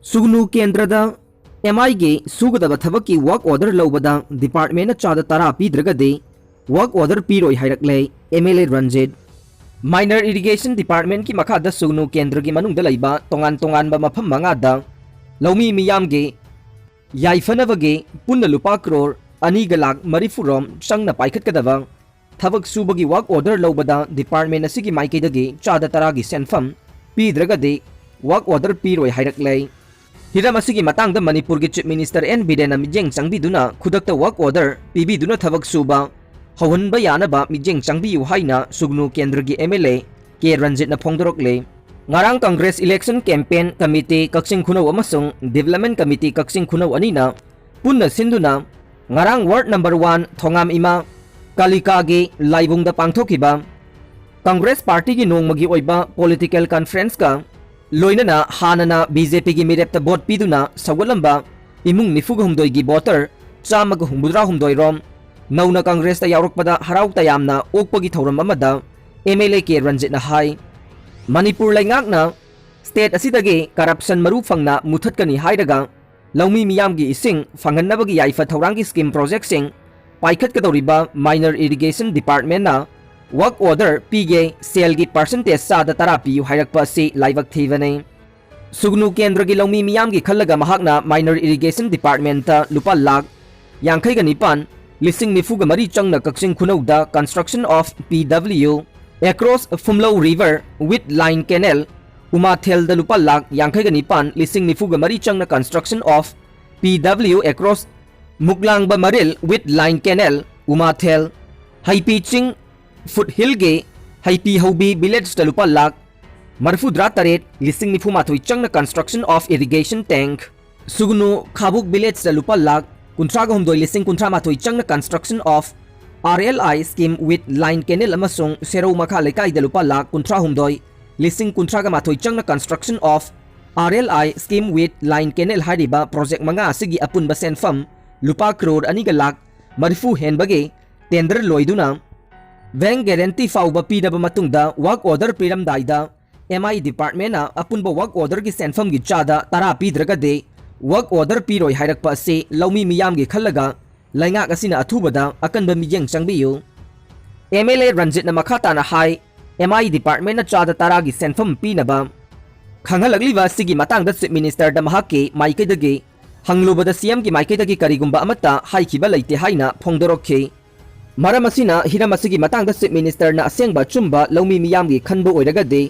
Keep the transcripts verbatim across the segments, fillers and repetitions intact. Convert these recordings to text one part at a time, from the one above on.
ꯁꯨꯒꯅꯨ ꯀꯦꯟꯗ꯭ꯔꯗ ꯑꯦꯝ ꯑꯥꯏꯒꯤ ꯁꯨꯒꯗꯕ ꯊꯕꯛꯀꯤ ꯋꯥꯔꯛ ꯑꯣꯔꯗꯔ ꯂꯧꯕꯗ ꯗꯤꯄꯥꯔꯠꯃꯦꯟꯅ ꯆꯥꯗ ꯇꯔꯥ ꯄꯤꯗ꯭ꯔꯒꯗꯤ ꯋꯥꯔꯛ ꯑꯣꯔꯗꯔ ꯄꯤꯔꯣꯏ ꯍꯥꯏꯔꯛꯂꯦ M L A Ranjit. Minor irrigation ꯗꯤꯄꯥꯔꯠꯃꯦꯟꯒꯤ ꯃꯈꯥꯗ ꯁꯨꯒꯅꯨ ꯀꯦꯟꯗ꯭ꯔꯒꯤ ꯃꯅꯨꯡꯗ ꯂꯩꯕ ꯇꯣꯉꯥꯟ ꯇꯣꯉꯥꯟꯕ ꯃꯐꯝ ꯃꯉꯥꯗ ꯂꯧꯃꯤ ꯃꯤꯌꯥꯝꯒꯤ ꯌꯥꯏꯐꯅꯕꯒꯤ ꯄꯨꯟꯅ ꯂꯨꯄꯥ ꯀ꯭ꯔꯣꯔ ꯑꯅꯤꯒ ꯂꯥꯛ ꯃꯔꯤꯐꯨ ꯔꯣꯝ ꯆꯪꯅ ꯄꯥꯏꯈꯠꯀꯗꯕ ꯊꯕꯛ ꯁꯨꯕꯒꯤ ꯋꯥꯔꯛ ꯑꯣꯔꯗꯔ ꯂꯧꯕꯗ ꯗꯤꯄꯥꯔꯠꯃꯦꯟ ꯑꯁꯤꯒꯤ ꯃꯥꯏꯀꯩꯗꯒꯤ ꯆꯥꯗ ꯇꯔꯥꯒꯤ ꯁꯦꯟꯐꯝ ꯄꯤꯗ꯭ꯔꯒꯗꯤ ꯋꯥꯔꯛ ꯑꯣꯔꯗꯔ ꯄꯤꯔꯣꯏ ꯍꯥꯏꯔꯛꯂꯦ꯫ ꯍꯤꯔꯝ ꯑꯁꯤꯒꯤ ꯃꯇꯥꯡꯗ ꯃꯅꯤꯄꯨꯔꯒꯤ ꯆꯤꯐ ꯃꯤꯅꯤꯁꯇꯔ ꯑꯦꯟ ꯕꯤꯔꯦꯟꯅ ꯃꯤꯠꯌꯦꯡ ꯆꯪꯕꯤꯗꯨꯅ ꯈꯨꯗꯛꯇ ꯋꯥꯔꯛ ꯑꯣꯔꯗꯔ ꯄꯤꯕꯤꯗꯨꯅ ꯊꯕꯛ ꯁꯨꯕ ꯍꯧꯍꯟꯕ ꯌꯥꯅꯕ ꯃꯤꯠꯌꯦꯡ ꯆꯪꯕꯤꯌꯨ ꯍꯥꯏꯅ ꯁꯨꯒꯅꯨ ꯀꯦꯟꯗ꯭ꯔꯒꯤ ꯑꯦꯝ ꯑꯦꯜ ꯑꯦ ꯀꯦ ꯔꯟꯖꯤꯠꯅ ꯐꯣꯡꯗꯣꯔꯛꯂꯦ꯫ ꯉꯔꯥꯡ ꯀꯪꯒ꯭ꯔꯦꯁ ꯏꯂꯦꯛꯁꯟ ꯀꯦꯝꯄꯦꯟ ꯀꯃꯤꯇꯤ ꯀꯛꯆꯤꯡ ꯈꯨꯅꯧ ꯑꯃꯁꯨꯡ ꯗꯤꯕꯦꯂꯞꯃꯦꯟ ꯀꯃꯤꯇꯤ ꯀꯛꯆꯤꯡ ꯈꯨꯅꯧ ꯑꯅꯤꯅ ꯄꯨꯟꯅ ꯁꯤꯟꯗꯨꯅ ꯉꯔꯥꯡ ꯋꯥꯔꯗ ꯅꯝꯕꯔ ꯋꯥꯟ ꯊꯣꯉꯥꯝ ꯏꯃꯥ ꯀꯥꯂꯤꯀꯥꯒꯤ ꯂꯥꯏꯕꯨꯡꯗ ꯄꯥꯡꯊꯣꯛꯈꯤꯕ ꯀꯪꯒ꯭ꯔꯦꯁ ꯄꯥꯔꯇꯤꯒꯤ ꯅꯣꯡꯃꯒꯤ ꯑꯣꯏꯕ ꯄꯣꯂꯤꯇꯤꯀꯦꯜ ꯀꯟꯐ꯭ꯔꯦꯟꯁꯀ ꯂꯣꯏꯅꯅ ꯍꯥꯟꯅꯅ ꯕꯤ ꯖꯦ ꯄꯤꯒꯤ ꯃꯤꯔꯦꯞꯇ ꯚꯣꯠ ꯄꯤꯗꯨꯅ ꯁꯧꯒꯠꯂꯝꯕ ꯏꯃꯨꯡ ꯅꯤꯐꯨꯒ ꯍꯨꯝꯗꯣꯏꯒꯤ ꯚꯣꯇꯔ ꯆꯥꯝꯃꯒ ꯍꯨꯝꯐꯨꯇꯔꯥ ꯍꯨꯝꯗꯣꯏ ꯔꯣꯝ ꯅꯧꯅ ꯀꯪꯒ꯭ꯔꯦꯁꯇ ꯌꯥꯎꯔꯛꯄꯗ ꯍꯔꯥꯎ ꯇꯌꯥꯝꯅ ꯑꯣꯛꯄꯒꯤ ꯊꯧꯔꯝ ꯑꯃꯗ ꯑꯦꯝ ꯑꯦꯜ ꯑꯦ ꯀꯦ ꯔꯟꯖꯤꯠꯅ ꯍꯥꯏ꯫ ꯃꯅꯤꯄꯨꯔ ꯂꯩꯉꯥꯛꯅ ꯁ꯭ꯇꯦꯠ ꯑꯁꯤꯗꯒꯤ ꯀꯔꯞꯁꯟ ꯃꯔꯨ ꯐꯪꯅ ꯃꯨꯊꯠꯀꯅꯤ ꯍꯥꯏꯔꯒ ꯂꯧꯃꯤ ꯃꯤꯌꯥꯝꯒꯤ ꯏꯁꯤꯡ ꯐꯪꯍꯟꯅꯕꯒꯤ ꯌꯥꯏꯐ ꯊꯧꯔꯥꯡꯒꯤ ꯁ꯭ꯀꯤꯝ ꯄ꯭ꯔꯣꯖꯦꯛꯁꯤꯡ ꯄꯥꯏꯈꯠꯀꯗꯧꯔꯤꯕ ꯃꯥꯏꯅꯔ ꯏꯔꯤꯒꯦꯁꯟ ꯗꯤꯄꯥꯔꯠꯃꯦꯟꯅ ꯋꯥꯔꯛ ꯑꯣꯔꯗꯔ ꯄꯤꯒꯦ, ꯁꯦꯜꯒꯤ ꯄꯥꯔꯁꯦꯟꯇꯦꯖ ꯆꯥꯗ ꯇꯔꯥ ꯄꯤꯌꯨ ꯍꯥꯏꯔꯛꯄ ꯑꯁꯤ ꯂꯥꯏꯕꯛ ꯊꯤꯕꯅꯤ꯫ ꯁꯨꯒꯅꯨ ꯀꯦꯟꯗ꯭ꯔꯒꯤ ꯂꯧꯃꯤ ꯃꯤꯌꯥꯝꯒꯤ ꯈꯜꯂꯒ ꯃꯍꯥꯛꯅ ꯃꯥꯏꯅꯔ ꯏꯔꯤꯒꯦꯁꯟ ꯗꯤꯄꯥꯔꯠꯃꯦꯟꯇ ꯂꯨꯄꯥ ꯂꯥꯈ ꯌꯥꯡꯈꯩꯒ ꯅꯤꯄꯥꯟ ꯂꯤꯁꯤꯡ ꯅꯤꯐꯨꯒ ꯃꯔꯤ ꯆꯪꯅ ꯀꯛꯆꯤꯡ ꯈꯨꯅꯧꯗ construction of P W across Phumlou River with line canal, ꯎꯃꯥꯊꯦꯜꯗ ꯂꯨꯄꯥ ꯂꯥꯈ ꯌꯥꯡꯈꯩꯒ ꯅꯤꯄꯥꯟ ꯂꯤꯁꯤꯡ ꯅꯤꯐꯨꯒ ꯃꯔꯤ ꯆꯪꯅ construction of P W across ꯃꯨꯛꯂꯥꯡꯕ ꯃꯔꯤꯜ with line canal, ꯎꯃꯥꯊꯦꯜ, ꯍꯩꯄꯤ ꯆꯤꯡ ꯐꯨꯠ ꯍꯤꯜꯒꯤ ꯍꯩꯄꯤ ꯍꯧꯕꯤ ꯚꯤꯂꯦꯖꯇ ꯂꯨꯄꯥ ꯂꯥꯈ ꯃꯔꯤꯐꯨꯇꯔꯥ ꯇꯔꯦꯠ ꯂꯤꯁꯤꯡ ꯅꯤꯐꯨ ꯃꯥꯊꯣꯏ ꯆꯪꯅ construction of irrigation tank, ꯁꯨꯒꯅꯨ ꯈꯥꯕꯨꯛ ꯚꯤꯂꯦꯖꯇ ꯂꯨꯄꯥ ꯂꯥꯈ ꯀꯨꯟꯊ꯭ꯔꯥꯒ ꯍꯨꯝꯗꯣꯏ ꯂꯤꯁꯤꯡ ꯀꯨꯟꯊ꯭ꯔꯥ ꯃꯥꯊꯣꯏ ꯆꯪꯅ construction of R L I scheme with line canal ꯑꯃꯁꯨꯡ ꯁꯦꯔꯧ ꯃꯈꯥ ꯂꯩꯀꯥꯏꯗ ꯂꯨꯄꯥ ꯂꯥꯈ ꯀꯨꯟꯊ꯭ꯔꯥ ꯍꯨꯝꯗꯣꯏ ꯂꯤꯁꯤꯡ ꯀꯨꯟꯊ꯭ꯔꯥꯒ ꯃꯥꯊꯣꯏ ꯆꯪꯅ construction of R L I scheme with line canal ꯍꯥꯏꯔꯤꯕ ꯄ꯭ꯔꯣꯖꯦꯛ ꯃꯉꯥ ꯑꯁꯤꯒꯤ ꯑꯄꯨꯟꯕ ꯁꯦꯟꯐꯝ ꯂꯨꯄꯥ ꯀ꯭ꯔꯣꯔ ꯑꯅꯤꯒ ꯂꯥꯈ ꯃꯔꯤꯐꯨ ꯍꯦꯟꯕꯒꯤ ꯇꯦꯟꯗꯔ ꯂꯣꯏꯗꯨꯅ ꯕꯦꯡꯛ ꯒꯦꯔꯦꯟꯇꯤ ꯐꯥꯎꯕ ꯄꯤꯔꯕ ꯃꯇꯨꯡꯗ ꯋꯥꯔꯛ ꯑꯣꯔꯗꯔ ꯄꯤꯔꯝꯗꯥꯏꯗ ꯑꯦꯝ ꯑꯥꯏ ꯗꯤꯄꯥꯔꯠꯃꯦꯟꯅ ꯑꯄꯨꯟꯕ ꯋꯥꯔꯛ ꯑꯣꯔꯗꯔꯒꯤ ꯁꯦꯟꯐꯝꯒꯤ ꯆꯥꯗ ꯇꯔꯥ ꯄꯤꯗ꯭ꯔꯒꯗꯤ ꯋꯥꯔꯛ ꯑꯣꯔꯗꯔ ꯄꯤꯔꯣꯏ ꯍꯥꯏꯔꯛꯄ ꯑꯁꯤ ꯂꯧꯃꯤ ꯃꯤꯌꯥꯝꯒꯤ ꯈꯜꯂꯒ ꯂꯩꯉꯥꯛ ꯑꯁꯤꯅ ꯑꯊꯨꯕꯗ ꯑꯀꯟꯕ ꯃꯤꯠꯌꯦꯡ ꯆꯪꯕꯤꯌꯨ꯫ ꯑꯦꯝ ꯑꯦꯜ ꯑꯦ ꯔꯟꯖꯤꯠꯅ ꯃꯈꯥ ꯇꯥꯅ ꯍꯥꯏ, ꯑꯦꯝ ꯑꯥꯏ ꯗꯤꯄꯥꯔꯠꯃꯦꯟꯅ ꯆꯥꯗ ꯇꯔꯥꯒꯤ ꯁꯦꯟꯐꯝ ꯄꯤꯅꯕ ꯈꯪꯍꯜꯂꯛꯂꯤꯕ ꯑꯁꯤꯒꯤ ꯃꯇꯥꯡꯗ ꯆꯤꯐ ꯃꯤꯅꯤꯁꯇꯔꯗ ꯃꯍꯥꯛꯀꯤ ꯃꯥꯏꯀꯩꯗꯒꯤ ꯍꯪꯂꯨꯕꯗ ꯁꯤ ꯑꯦꯝꯒꯤ ꯃꯥꯏꯀꯩꯗꯒꯤ ꯀꯔꯤꯒꯨꯝꯕ ꯑꯃꯠꯇ ꯍꯥꯏꯈꯤꯕ ꯂꯩꯇꯦ ꯍꯥꯏꯅ ꯐꯣꯡꯗꯣꯔꯛꯈꯤ꯫ ꯃꯔꯝ ꯑꯁꯤꯅ ꯍꯤꯔꯝ ꯑꯁꯤꯒꯤ ꯃꯇꯥꯡꯗ ꯆꯤꯐ ꯃꯤꯅꯤꯁꯇꯔꯅ ꯑꯁꯦꯡꯕ ꯑꯆꯨꯝꯕ ꯂꯧꯃꯤ ꯃꯤꯌꯥꯝꯒꯤ ꯈꯟꯕ ꯑꯣꯏꯔꯒꯗꯤ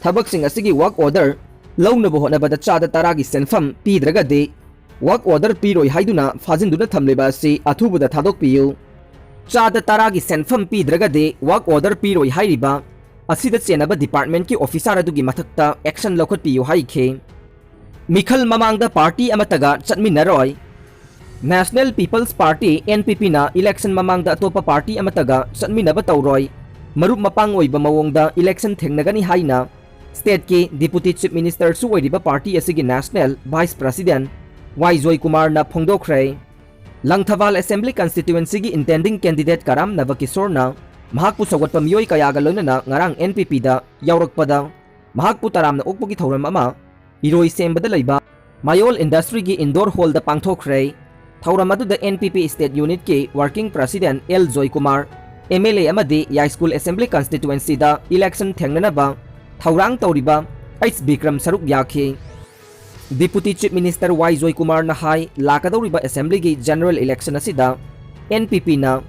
ꯊꯕꯛꯁꯤꯡ ꯑꯁꯤꯒꯤ ꯋꯥꯔꯛ ꯑꯣꯔꯗꯔ ꯂꯧꯅꯕ ꯍꯣꯠꯅꯕꯗ ꯆꯥꯗ ꯇꯔꯥꯒꯤ ꯁꯦꯟꯐꯝ ꯄꯤꯗ꯭ꯔꯒꯗꯤ ꯋꯥꯔꯛ ꯑꯣꯔꯗꯔ ꯄꯤꯔꯣꯏ ꯍꯥꯏꯗꯨꯅ ꯐꯥꯖꯤꯟꯗꯨꯅ ꯊꯝꯂꯤꯕ ꯑꯁꯤ ꯑꯊꯨꯕꯗ ꯊꯥꯗꯣꯛꯄꯤꯌꯨ꯫ ꯆꯥꯗ ꯇꯔꯥꯒꯤ ꯁꯦꯟꯐꯝ ꯄꯤꯗ꯭ꯔꯒꯗꯤ ꯋꯥꯔꯛ ꯑꯣꯔꯗꯔ ꯄꯤꯔꯣꯏ ꯍꯥꯏꯔꯤꯕ ꯑꯁꯤꯗ ꯆꯦꯟꯅꯕ ꯗꯤꯄꯥꯔꯠꯃꯦꯟꯠꯀꯤ ꯑꯣꯐꯤꯁꯥꯔ ꯑꯗꯨꯒꯤ ꯃꯊꯛꯇ ꯑꯦꯛꯁꯟ ꯂꯧꯈꯠꯄꯤꯌꯨ ꯍꯥꯏꯈꯤ꯫ ꯃꯤꯈꯜ ꯃꯃꯥꯡꯗ ꯄꯥꯔꯇꯤ ꯑꯃꯠꯇꯒ ꯆꯠꯃꯤꯟꯅꯔꯣꯏ꯫ National people's party, N P ꯄꯤꯅ ꯏꯂꯦꯛꯁꯟ ꯃꯃꯥꯡꯗ ꯑꯇꯣꯞꯄ ꯄꯥꯔꯇꯤ ꯑꯃꯠꯇꯒ ꯆꯠꯃꯤꯟꯅꯕ ꯇꯧꯔꯣꯏ꯫ ꯃꯔꯨꯞ ꯃꯄꯥꯡ ꯑꯣꯏꯕ ꯃꯑꯣꯡꯗ ꯏꯂꯦꯛꯁꯟ ꯊꯦꯡꯅꯒꯅꯤ ꯍꯥꯏꯅ ꯁ꯭ꯇꯦꯠꯀꯤ ꯗꯤꯄꯨꯇꯤ ꯆꯤꯐ ꯃꯤꯅꯤꯁꯇꯔꯁꯨ ꯑꯣꯏꯔꯤꯕ ꯄꯥꯔꯇꯤ ꯑꯁꯤꯒꯤ ꯅꯦꯁꯅꯦꯜ ꯚꯥꯏꯁ ꯄ꯭ꯔꯁꯤꯗꯦꯟꯠ ꯋꯥꯏ ꯖꯣꯏꯀꯨꯃꯥꯔꯅ ꯐꯣꯡꯗꯣꯛꯈ꯭ꯔꯦ꯫ ꯂꯪꯊꯕꯥꯜ ꯑꯦꯁꯦꯝꯕ꯭ꯂꯤ ꯀꯟꯁꯇꯤꯇ꯭ꯌꯨꯑꯦꯟꯁꯤꯒꯤ ꯏꯟꯇꯦꯟꯗꯤꯡ ꯀꯦꯟꯗꯤꯗꯦꯠ ꯀꯔꯥꯝ ꯅꯕꯀꯤꯁꯣꯔꯅ ꯃꯍꯥꯛꯄꯨ ꯁꯧꯒꯠꯄ ꯃꯤꯑꯣꯏ ꯀꯌꯥꯒ ꯂꯣꯏꯅꯅ ꯉꯔꯥꯡ ꯑꯦꯟ ꯄꯤ ꯄꯤꯗ ꯌꯥꯎꯔꯛꯄꯗ ꯃꯍꯥꯛꯄꯨ ꯇꯔꯥꯝꯅ ꯑꯣꯛꯄꯒꯤ ꯊꯧꯔꯝ ꯑꯃ ꯏꯔꯣꯏꯁꯦꯝꯕꯗ ꯂꯩꯕ ꯃꯌꯣꯜ ꯏꯟꯗꯁꯇ꯭ꯔꯤꯒꯤ ꯏꯟꯗꯣꯔ ꯍꯣꯜꯗ ꯄꯥꯡꯊꯣꯛꯈ꯭ꯔꯦ꯫ ꯊꯧꯔꯝ ꯑꯗꯨꯗ ꯑꯦꯟ ꯄꯤ ꯄꯤ ꯁ꯭ꯇꯦꯠ ꯌꯨꯅꯤꯠꯀꯤ working president L Joykumar, M L A ꯑꯃꯗꯤ ꯌꯥꯏꯁ꯭ꯀꯨꯜ ꯑꯦꯁꯦꯝꯕ꯭ꯂꯤ ꯀꯟꯁꯇꯤꯇ꯭ꯌꯨꯑꯦꯟꯁꯤꯗ ꯏꯂꯦꯛꯁꯟ ꯊꯦꯡꯅꯅꯕ ꯊꯧꯔꯥꯡ ꯇꯧꯔꯤꯕ ꯑꯩꯆ ꯕꯤꯀ꯭ꯔꯝ ꯁꯔꯨꯛ ꯌꯥꯈꯤ꯫ ꯗꯤꯄꯨꯇꯤ ꯆꯤꯐ ꯃꯤꯅꯤꯁꯇꯔ ꯋꯥꯏ ꯖꯣꯏꯀꯨꯃꯥꯔꯅ ꯍꯥꯏ, ꯂꯥꯛꯀꯗꯧꯔꯤꯕ ꯑꯦꯁꯦꯝꯕ꯭ꯂꯤꯒꯤ ꯖꯦꯅꯔꯦꯜ ꯏꯂꯦꯛꯁꯟ ꯑꯁꯤꯗ ꯑꯦꯟ ꯄꯤ ꯄꯤꯅ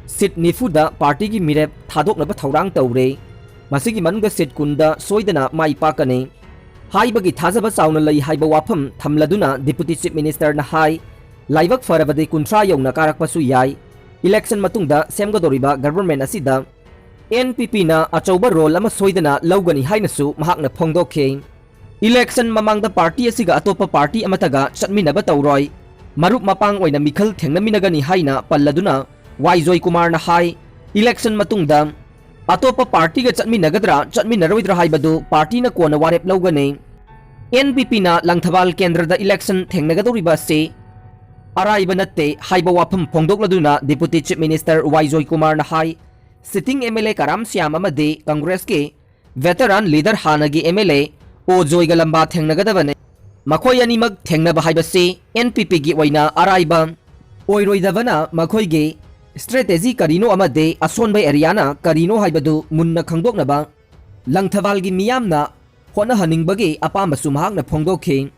ꯁꯤꯠ ꯅꯤꯐꯨꯗ ꯄꯥꯔꯇꯤꯒꯤ ꯃꯤꯔꯦꯞ ꯊꯥꯗꯣꯛꯅꯕ ꯊꯧꯔꯥꯡ ꯇꯧꯔꯦ꯫ ꯃꯁꯤꯒꯤ ꯃꯅꯨꯡꯗ ꯁꯤꯠ ꯀꯨꯟꯗ ꯁꯣꯏꯗꯅ ꯃꯥꯏ ꯄꯥꯛꯀꯅꯤ ꯍꯥꯏꯕꯒꯤ ꯊꯥꯖꯕ ꯆꯥꯎꯅ ꯂꯩ ꯍꯥꯏꯕ ꯋꯥꯐꯝ ꯊꯝꯂꯗꯨꯅ ꯗꯤꯄꯨꯇꯤ ꯆꯤꯐ ꯃꯤꯅꯤꯁꯇꯔꯅ ꯍꯥꯏ, ꯂꯥꯏꯕꯛ ꯐꯔꯕꯗꯤ ꯀꯨꯟꯊ꯭ꯔꯥ ꯌꯧꯅ ꯀꯥꯔꯛꯄꯁꯨ ꯌꯥꯏ꯫ ꯏꯂꯦꯛꯁꯟ ꯃꯇꯨꯡꯗ ꯁꯦꯝꯒꯗꯧꯔꯤꯕ ꯒꯚꯔꯟꯃꯦꯟꯠ ꯑꯁꯤꯗ ꯑꯦꯟ ꯄꯤ ꯄꯤꯅ ꯑꯆꯧꯕ ꯔꯣꯜ ꯑꯃ ꯁꯣꯏꯗꯅ ꯂꯧꯒꯅꯤ ꯍꯥꯏꯅꯁꯨ ꯃꯍꯥꯛꯅ ꯐꯣꯡꯗꯣꯛꯈꯤ꯫ ꯏꯂꯦꯛꯁꯟ ꯃꯃꯥꯡꯗ ꯄꯥꯔꯇꯤ ꯑꯁꯤꯒ ꯑꯇꯣꯞꯄ ꯄꯥꯔꯇꯤ ꯑꯃꯠꯇꯒ ꯆꯠꯃꯤꯟꯅꯕ ꯇꯧꯔꯣꯏ꯫ ꯃꯔꯨꯞ ꯃꯄꯥꯡ ꯑꯣꯏꯅ ꯃꯤꯈꯜ ꯊꯦꯡꯅꯃꯤꯟꯅꯒꯅꯤ ꯍꯥꯏꯅ ꯄꯜꯂꯗꯨꯅ ꯋꯥꯏ ꯖꯣꯏꯀꯨꯃꯥꯔꯅ ꯍꯥꯏ, ꯏꯂꯦꯛꯁꯟ ꯃꯇꯨꯡꯗ ꯑꯇꯣꯞꯄ ꯄꯥꯔꯇꯤꯒ ꯆꯠꯃꯤꯟꯅꯒꯗ꯭ꯔꯥ ꯆꯠꯃꯤꯟꯅꯔꯣꯏꯗ꯭ꯔꯥ ꯍꯥꯏꯕꯗꯨ ꯄꯥꯔꯇꯤꯅ ꯀꯣꯟꯅ ꯋꯥꯔꯦꯞ ꯂꯧꯒꯅꯤ꯫ ꯑꯦꯟ ꯄꯤ ꯄꯤꯅ ꯂꯪꯊꯕꯥꯜ ꯀꯦꯟꯗ꯭ꯔꯗ ꯏꯂꯦꯛꯁꯟ ꯊꯦꯡꯅꯒꯗꯧꯔꯤꯕ ꯑꯁꯤ ꯑꯔꯥꯏꯕ ꯅꯠꯇꯦ ꯍꯥꯏꯕ ꯋꯥꯐꯝ ꯐꯣꯡꯗꯣꯛꯂꯗꯨꯅ ꯗꯤꯄꯨꯇꯤ ꯆꯤꯐ ꯃꯤꯅꯤꯁꯇꯔ ꯋꯥꯏ ꯖꯣꯏꯀꯨꯃꯥꯔꯅ ꯍꯥꯏ, sitting M L A Karam Shyam ꯑꯃꯗꯤ ꯀꯪꯒ꯭ꯔꯦꯁꯀꯤ veteran leader ꯍꯥꯟꯅꯒꯤ M L A ꯑꯣ ꯖꯣꯏꯒ ꯂꯝꯕꯥ ꯊꯦꯡꯅꯒꯗꯕꯅꯤ꯫ ꯃꯈꯣꯏ ꯑꯅꯤꯃꯛ ꯊꯦꯡꯅꯕ ꯍꯥꯏꯕꯁꯤ N P P ꯒꯤ ꯑꯣꯏꯅ ꯑꯔꯥꯏꯕ ꯑꯣꯏꯔꯣꯏꯗꯕꯅ ꯃꯈꯣꯏꯒꯤ strategy ꯀꯔꯤꯅꯣ ꯑꯃꯗꯤ ꯑꯁꯣꯟꯕ areaꯅ ꯀꯔꯤꯅꯣ ꯍꯥꯏꯕꯗꯨ ꯃꯨꯟꯅ ꯈꯪꯗꯣꯛꯅꯕ ꯂꯪꯊꯕꯥꯜꯒꯤ ꯃꯤꯌꯥꯝꯅ ꯍꯣꯠꯅꯍꯟꯅꯤꯡꯕꯒꯤ ꯑꯄꯥꯝꯕꯁꯨ ꯃꯍꯥꯛꯅ ꯐꯣꯡꯗꯣꯛꯈꯤ꯫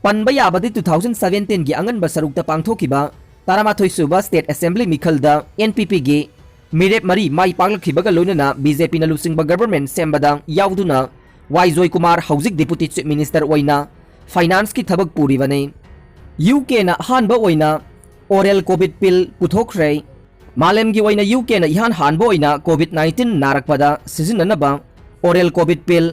ꯄꯟꯕ ꯌꯥꯕꯗꯤ two thousand seventeen ꯒꯤ ꯑꯉꯟꯕ ꯁꯔꯨꯛꯇ ꯄꯥꯡꯊꯣꯛꯈꯤꯕ ꯇꯔꯥꯃꯥꯊꯣꯏ ꯁꯨꯕ State Assembly ꯃꯤꯈꯜꯗ N P P ꯒꯤ ꯃꯤꯔꯦꯞ ꯃꯔꯤ ꯃꯥꯏ ꯄꯥꯛꯂꯛꯈꯤꯕꯒ ꯂꯣꯏꯅꯅ B J P ꯅ ꯂꯨꯆꯤꯡꯕ government ꯁꯦꯝꯕꯗ ꯌꯥꯎꯗꯨꯅ ꯋꯥꯏ ꯖꯣꯏꯀꯨꯃꯥꯔ ꯍꯧꯖꯤꯛ Deputy Chief Minister ꯑꯣꯏꯅ finance ꯀꯤ ꯊꯕꯛ ꯄꯨꯔꯤꯕꯅꯤ꯫ U K ꯅ ꯑꯍꯥꯟꯕ ꯑꯣꯏꯅ oral COVID pill ꯄꯨꯊꯣꯛꯈ꯭ꯔꯦ꯫ ꯃꯥꯂꯦꯝꯒꯤ ꯑꯣꯏꯅ U K ꯅ ꯏꯍꯥꯟ ꯍꯥꯟꯕ ꯑꯣꯏꯅ COVID nineteen ꯅꯥꯔꯛꯄꯗ ꯁꯤꯖꯤꯟꯅꯅꯕ oral COVID pill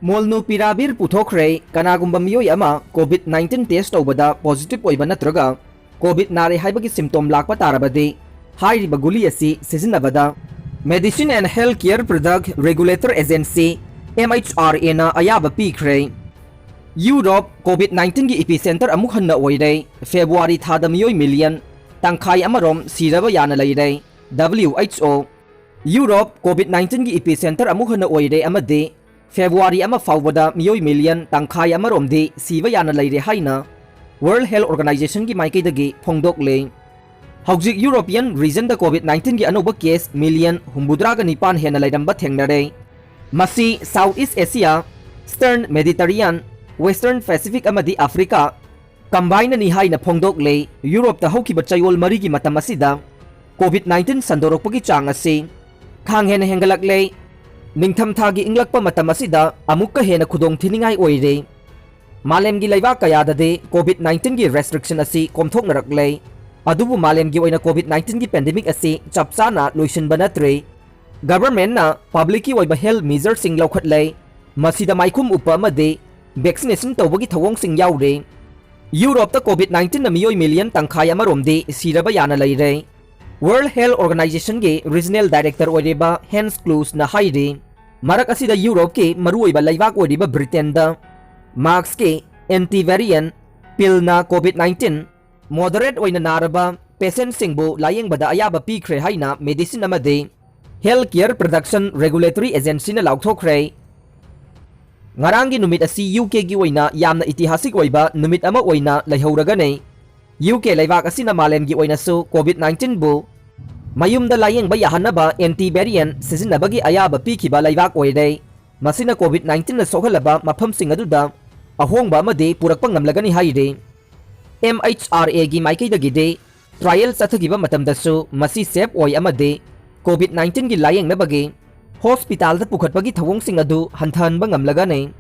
molnupiravir ꯄꯨꯊꯣꯛꯈ꯭ꯔꯦ꯫ ꯀꯅꯥꯒꯨꯝꯕ ꯃꯤꯑꯣꯏ ꯑꯃ COVID nineteen test ꯇꯧꯕꯗ positive ꯑꯣꯏꯕ ꯅꯠꯇ꯭ꯔꯒ COVID ꯅꯥꯔꯦ ꯍꯥꯏꯕꯒꯤ symptom ꯂꯥꯛꯄ ꯇꯥꯔꯕꯗꯤ ꯍꯥꯏꯔꯤꯕ ꯒꯨꯂꯤ ꯑꯁꯤ ꯁꯤꯖꯤꯟꯅꯕꯗ Medicine and Healthcare Product Regulator Agency, M H R A ꯅ ꯑꯌꯥꯕ ꯄꯤꯈ꯭ꯔꯦ꯫ Europe COVID nineteen ꯒꯤ epicenter ꯑꯃꯨꯛ ꯍꯟꯅ ꯑꯣꯏꯔꯦ꯫ February ꯊꯥꯗ ꯃꯤꯑꯣꯏ million ꯇꯪꯈꯥꯏ ꯑꯃꯔꯣꯝ ꯁꯤꯔꯕ ꯌꯥꯅ ꯂꯩꯔꯦ꯫ W H O Europe COVID nineteen ꯒꯤ epicenter ꯑꯃꯨꯛ ꯍꯟꯅ ꯑꯣꯏꯔꯦ ꯑꯃꯗꯤ February ꯑꯃ ꯐꯥꯎꯕꯗ ꯃꯤꯑꯣꯏ million ꯇꯪꯈꯥꯏ ꯑꯃꯔꯣꯝꯗꯤ ꯁꯤꯕ ꯌꯥꯅ ꯂꯩꯔꯦ ꯍꯥꯏꯅ World Health Organization ꯒꯤ ꯃꯥꯏꯀꯩꯗꯒꯤ ꯐꯣꯡꯗꯣꯛꯂꯦ꯫ ꯍꯧꯖꯤꯛ European region ꯗ COVID nineteen ꯒꯤ ꯑꯅꯧꯕ case million ꯍꯨꯝꯐꯨꯇꯔꯥꯒ ꯅꯤꯄꯥꯟ ꯍꯦꯟꯅ ꯂꯩꯔꯝꯕ ꯊꯦꯡꯅꯔꯦ꯫ ꯃꯁꯤ South East Asia, Eastern Mediterranean, Western Pacific ꯑꯃꯗꯤ Africa combine ꯅꯤ ꯍꯥꯏꯅ ꯐꯣꯡꯗꯣꯛꯂꯦ꯫ Europe ꯇ ꯍꯧꯈꯤꯕ ꯆꯌꯣꯜ ꯃꯔꯤꯒꯤ ꯃꯇꯝ ꯑꯁꯤꯗ COVID nineteen ꯁꯟꯗꯣꯔꯛꯄꯒꯤ ꯆꯥꯡ ꯑꯁꯤ ꯈꯥꯡ ꯍꯦꯟꯅ ꯍꯦꯟꯒꯠꯂꯛꯂꯦ꯫ ꯅꯤꯡꯊꯝꯊꯥꯒꯤ ꯏꯪꯂꯛꯄ ꯃꯇꯝ ꯑꯁꯤꯗ ꯑꯃꯨꯛꯀ ꯍꯦꯟꯅ ꯈꯨꯗꯣꯡ ꯊꯤꯅꯤꯡꯉꯥꯏ ꯑꯣꯏꯔꯦ꯫ ꯃꯥꯂꯦꯝꯒꯤ ꯂꯩꯕꯥꯛ ꯀꯌꯥꯗꯗꯤ COVID nineteen ꯒꯤ restriction ꯑꯁꯤ ꯀꯣꯝꯊꯣꯛꯅꯔꯛꯂꯦ꯫ ꯑꯗꯨꯕꯨ ꯃꯥꯂꯦꯝꯒꯤ ꯑꯣꯏꯅ COVID nineteen ꯒꯤ pandemic ꯑꯁꯤ ꯆꯞ ꯆꯥꯅ ꯂꯣꯏꯁꯤꯟꯕ ꯅꯠꯇ꯭ꯔꯤ꯫ Government ꯅ public ꯀꯤ ꯑꯣꯏꯕ health measure ꯁꯤꯡ ꯂꯧꯈꯠꯂꯦ꯫ ꯃꯁꯤꯗ ꯃꯥꯏꯈꯨꯝ ꯎꯞꯄ ꯑꯃꯗꯤ vaccination ꯇꯧꯕꯒꯤ ꯊꯧꯑꯣꯡꯁꯤꯡ ꯌꯥꯎꯔꯤ꯫ Europe ꯇ COVID nineteen ꯅ ꯃꯤꯑꯣꯏ million ꯇꯪꯈꯥꯏ ꯑꯃꯔꯣꯝꯗꯤ ꯁꯤꯔꯕ ꯌꯥꯅ ꯂꯩꯔꯦ꯫ World Health Organization ꯒꯤ regional director ꯑꯣꯏꯔꯤꯕ Hans Kluge ꯅ ꯍꯥꯏꯔꯤ, ꯃꯔꯛ ꯑꯁꯤꯗ Europe ꯀꯤ ꯃꯔꯨꯑꯣꯏꯕ ꯂꯩꯕꯥꯛ ꯑꯣꯏꯔꯤꯕ Britain ꯗ Merck ꯀꯤ anti variant pill ꯅ COVID nineteen moderate ꯑꯣꯏꯅ ꯅꯥꯔꯕ patient ꯁꯤꯡꯕꯨ ꯂꯥꯌꯦꯡꯕꯗ ꯑꯌꯥꯕ ꯄꯤꯈ꯭ꯔꯦ ꯍꯥꯏꯅ medicine ꯑꯃꯗꯤ Health Care Production Regulatory Agencyꯅ ꯂꯥꯎꯊꯣꯛꯈ꯭ꯔꯦ꯫ ꯉꯔꯥꯡꯒꯤ ꯅꯨꯃꯤꯠ ꯑꯁꯤ ꯌꯨ ꯀꯦꯒꯤ ꯑꯣꯏꯅ ꯌꯥꯝꯅ ꯏꯇꯤꯍꯥꯁꯤꯛ ꯑꯣꯏꯕ ꯅꯨꯃꯤꯠ ꯑꯃ ꯑꯣꯏꯅ ꯂꯩꯍꯧꯔꯒꯅꯤ꯫ ꯌꯨ ꯀꯦ ꯂꯩꯕꯥꯛ ꯑꯁꯤꯅ ꯃꯥꯂꯦꯝꯒꯤ ꯑꯣꯏꯅꯁꯨ ꯀꯣꯚꯤꯗ ꯅꯥꯏꯟꯇꯤꯟꯕꯨ ꯃꯌꯨꯝꯗ ꯂꯥꯌꯦꯡꯕ ꯌꯥꯍꯟꯅꯕ ꯑꯦꯟꯇꯤ ꯚꯦꯔꯤꯌꯦꯟꯠ ꯁꯤꯖꯤꯟꯅꯕꯒꯤ ꯑꯌꯥꯕ ꯄꯤꯈꯤꯕ ꯂꯩꯕꯥꯛ ꯑꯣꯏꯔꯦ꯫ ꯃꯁꯤꯅ ꯀꯣꯚꯤꯗ ꯅꯥꯏꯟꯇꯤꯟꯅ ꯁꯣꯛꯍꯜꯂꯕ ꯃꯐꯝꯁꯤꯡ ꯑꯗꯨꯗ ꯑꯍꯣꯡꯕ ꯑꯃꯗꯤ ꯄꯨꯔꯛꯄ ꯉꯝꯂꯒꯅꯤ ꯍꯥꯏꯔꯤ꯫ ꯑꯦꯝ ꯑꯩꯆ ꯑꯥꯔ ꯑꯦꯒꯤ ꯃꯥꯏꯀꯩꯗꯒꯤꯗꯤ ꯇ꯭ꯔꯥꯏꯌꯦꯜ ꯆꯠꯊꯈꯤꯕ ꯃꯇꯝꯗꯁꯨ ꯃꯁꯤ ꯁꯦꯐ ꯑꯣꯏ ꯑꯃꯗꯤ ꯀꯣꯚꯤꯗ ꯅꯥꯏꯟꯇꯤꯟꯒꯤ ꯂꯥꯌꯦꯡꯅꯕꯒꯤ ꯍꯣꯁꯄꯤꯇꯥꯜꯗ ꯄꯨꯈꯠꯄꯒꯤ ꯊꯧꯑꯣꯡꯁꯤꯡ ꯑꯗꯨ ꯍꯟꯊꯍꯟꯕ ꯉꯝꯂꯒꯅꯤ꯫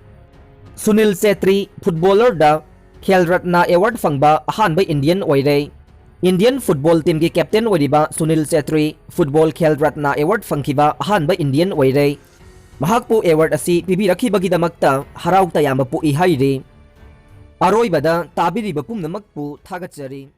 ꯁꯨꯅꯤꯜ ꯆꯦꯇ꯭ꯔꯤ ꯐꯨꯠꯕꯣꯂꯔꯗ ꯈꯦꯜ ꯔꯠꯅ ꯑꯦꯋꯥꯔꯗ ꯐꯪꯕ ꯑꯍꯥꯟꯕ ꯏꯟꯗꯤꯌꯟ ꯑꯣꯏꯔꯦ꯫ ꯏꯟꯗꯤꯌꯟ ꯐꯨꯠꯕꯣꯜ ꯇꯤꯝꯒꯤ ꯀꯦꯞꯇꯦꯟ ꯑꯣꯏꯔꯤꯕ ꯁꯨꯅꯤꯜ ꯆꯦꯇ꯭ꯔꯤ ꯐꯨꯠꯕꯣꯜ ꯈꯦꯜ ꯔꯠꯅ ꯑꯦꯋꯥꯔꯗ ꯐꯪꯈꯤꯕ ꯑꯍꯥꯟꯕ ꯏꯟꯗꯤꯌꯟ ꯑꯣꯏꯔꯦ꯫ ꯃꯍꯥꯛꯄꯨ ꯑꯦꯋꯥꯔꯗ ꯑꯁꯤ ꯄꯤꯕꯤꯔꯛꯈꯤꯕꯒꯤꯗꯃꯛꯇ ꯍꯔꯥꯎ ꯇꯌꯥꯝꯕ ꯄꯣꯛꯏ ꯍꯥꯏꯔꯤ꯫ ꯑꯔꯣꯏꯕꯗ ꯇꯥꯕꯤꯔꯤꯕ ꯄꯨꯝꯅꯃꯛꯄꯨ ꯊꯥꯒꯠꯆꯔꯤ꯫